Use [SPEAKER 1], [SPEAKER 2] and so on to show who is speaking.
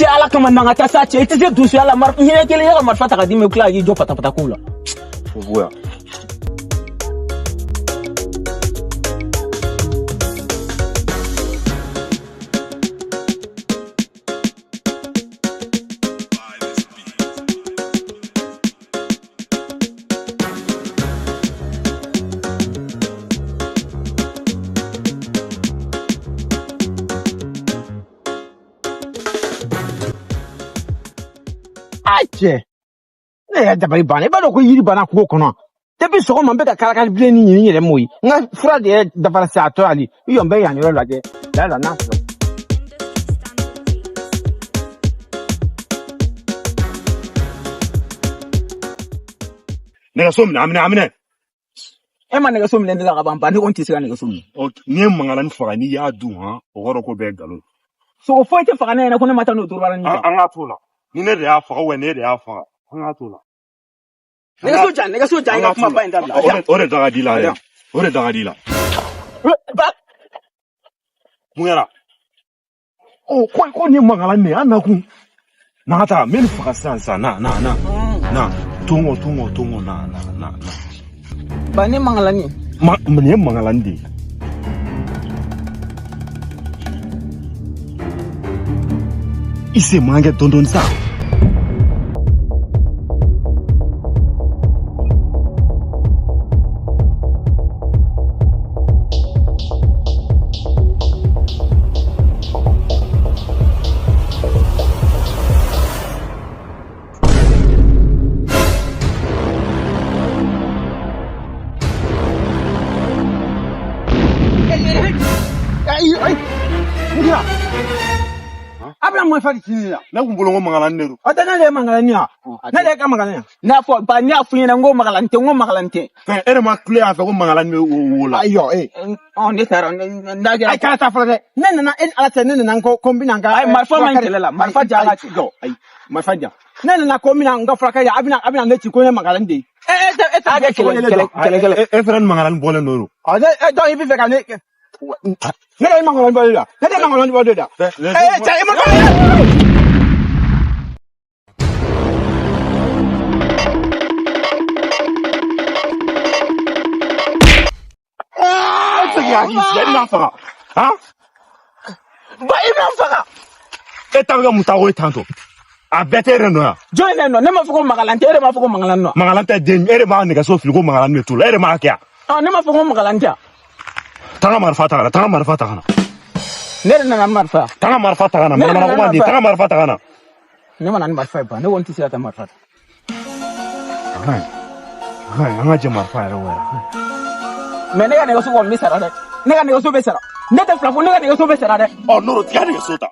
[SPEAKER 1] Cɛ, ala kama, na n ka taa sa. Cɛ, i tɛ se dusuya la. Ɲinɛ kelen, e ka marifa ta ka d'i ma, i bɛ tila k'i jɔ patapata kow la.
[SPEAKER 2] Fufuya.
[SPEAKER 3] A cɛ, ne yɛrɛ dabali banna. I b'a dɔn ko yiri banna kungo kɔnɔ. Depuis sɔgɔma n bɛ ka kalakali bilen ni ɲini yɛrɛ m'o ye. N ka fura de yɛrɛ dafara sa, a tɔ hali i yɔ. N bɛ yan yɔrɔ lajɛ la n'a sɔrɔ.
[SPEAKER 2] Nɛgɛso minɛ, a minɛ, a minɛ.
[SPEAKER 1] E ma nɛgɛso minɛ ne la ka ban ba, ne kɔni tɛ se ka nɛgɛso minɛ.
[SPEAKER 2] Ɔ, n'i ye mangalani faga, n'i y'a dun han, o kɔrɔ ko bɛɛ ye nkalon ye.
[SPEAKER 1] Sogo foyi tɛ faga ne ɲɛna ko ne ma taa n'o dorobara nin
[SPEAKER 2] An
[SPEAKER 1] kan.
[SPEAKER 2] an k'a t'o la. Ni ne de y'a faga ou ne de y'a faga. An k'a t'o la.
[SPEAKER 1] Nɛgɛso jan, nɛgɛso jan, i
[SPEAKER 2] An
[SPEAKER 1] ka
[SPEAKER 2] k'a
[SPEAKER 1] kuma
[SPEAKER 2] t'o la.
[SPEAKER 1] ba in dabila.
[SPEAKER 2] O de da ka di la
[SPEAKER 1] A
[SPEAKER 2] yɛrɛ.
[SPEAKER 1] dan.
[SPEAKER 2] O de da ka di la.
[SPEAKER 1] Ba.
[SPEAKER 2] Mun kɛra? Ɔ, ko nin ye mangalani de ye, an nakun. Na ka taa, n bɛ nin faga sisan sisan, na na na. Na, to n kɔ, to n kɔ, to n kɔ, na na na na.
[SPEAKER 1] Ba, ne mangalani.
[SPEAKER 2] Ma, nin ye mangalani de ye. I sen man kɛ dɔɔni dɔɔni sa.
[SPEAKER 3] Ayi ayi, n kira, a bɛna marifa di sini la.
[SPEAKER 2] Ne kun bolo ko mangalani de don.
[SPEAKER 3] O tɛ ne de ye mangalani ya, ne de ye ka mangalani ya.
[SPEAKER 1] Ne y'a fɔ ba, ne y'a f'i ɲɛna n ko magalani tɛ, n ko magalani tɛ.
[SPEAKER 2] Fɛn, e de ma kule a fɛ ko mangalani bɛ wo la.
[SPEAKER 3] Ayi e.
[SPEAKER 1] Ɔ, ne taara n'a kɛra.
[SPEAKER 3] Ayi, kana taa fɔlɔ dɛ. Ne nana e ni ala cɛ, ne nana n ko n bɛna n ka.
[SPEAKER 1] Ayi, marifa ma ɲi kɛlɛ la, marifa ja ka ci.
[SPEAKER 3] Jɔ, ayi, marifa ja. Ne nana ko n bɛna n ka furakɛli, a bɛna ne ci ko ne ye mangalani de ye. E tɛ
[SPEAKER 1] A kɛ kɛlɛ kɛlɛ kɛlɛ kɛlɛ.
[SPEAKER 2] E fɛnɛ ni mangalani bɔlen don.
[SPEAKER 3] Ɔ, ne e donc i bɛ fɛ ka ne de ye mangalani bɔ de la, ne de ye mangalani bɔ de la. E cɛ, i ma.
[SPEAKER 2] E tɛ se k'i hakili sigi, e bɛna faga. Han?
[SPEAKER 1] Ba, i bɛna n faga.
[SPEAKER 2] E ta bɛ kɛ mun ta ko ye tantɔ? A bɛɛ tɛ e yɛrɛ nɔ yan.
[SPEAKER 1] Jɔn ye ne nɔ? Ne m'a fɔ ko magalan tɛ, e de m'a fɔ ko magalan nɔ.
[SPEAKER 2] Mangalan tɛ den, e de b'a nɛgɛso fili ko mangalani bɛ t'o la, e de m'a kɛ yan.
[SPEAKER 1] Ɔ, ne m'a fɔ ko magalan tɛ.
[SPEAKER 2] Taa n ka marifa ta ka na, taa n ka marifa ta ka na.
[SPEAKER 1] Ne de nana ni marifa.
[SPEAKER 2] Taa n ka marifa ta ka na,
[SPEAKER 1] Ne de
[SPEAKER 2] manamana
[SPEAKER 1] nana
[SPEAKER 2] ko man di,
[SPEAKER 1] marifa.
[SPEAKER 2] taa n ka marifa ta ka na.
[SPEAKER 1] Ne ma na ni marifa ye ba, ne kɔni tɛ se ka taa marifa ta.
[SPEAKER 2] Ayi, ayi, an ka jɛ marifa yɛrɛ o yɛrɛ.
[SPEAKER 1] Mais ne ka nɛgɛso kɔni bɛ sara dɛ. Ne ka nɛgɛso bɛ sara. Ne tɛ fila fɔ, ne ka nɛgɛso bɛ sara dɛ.
[SPEAKER 2] Ɔ, n'o t'i ka nɛgɛso ta.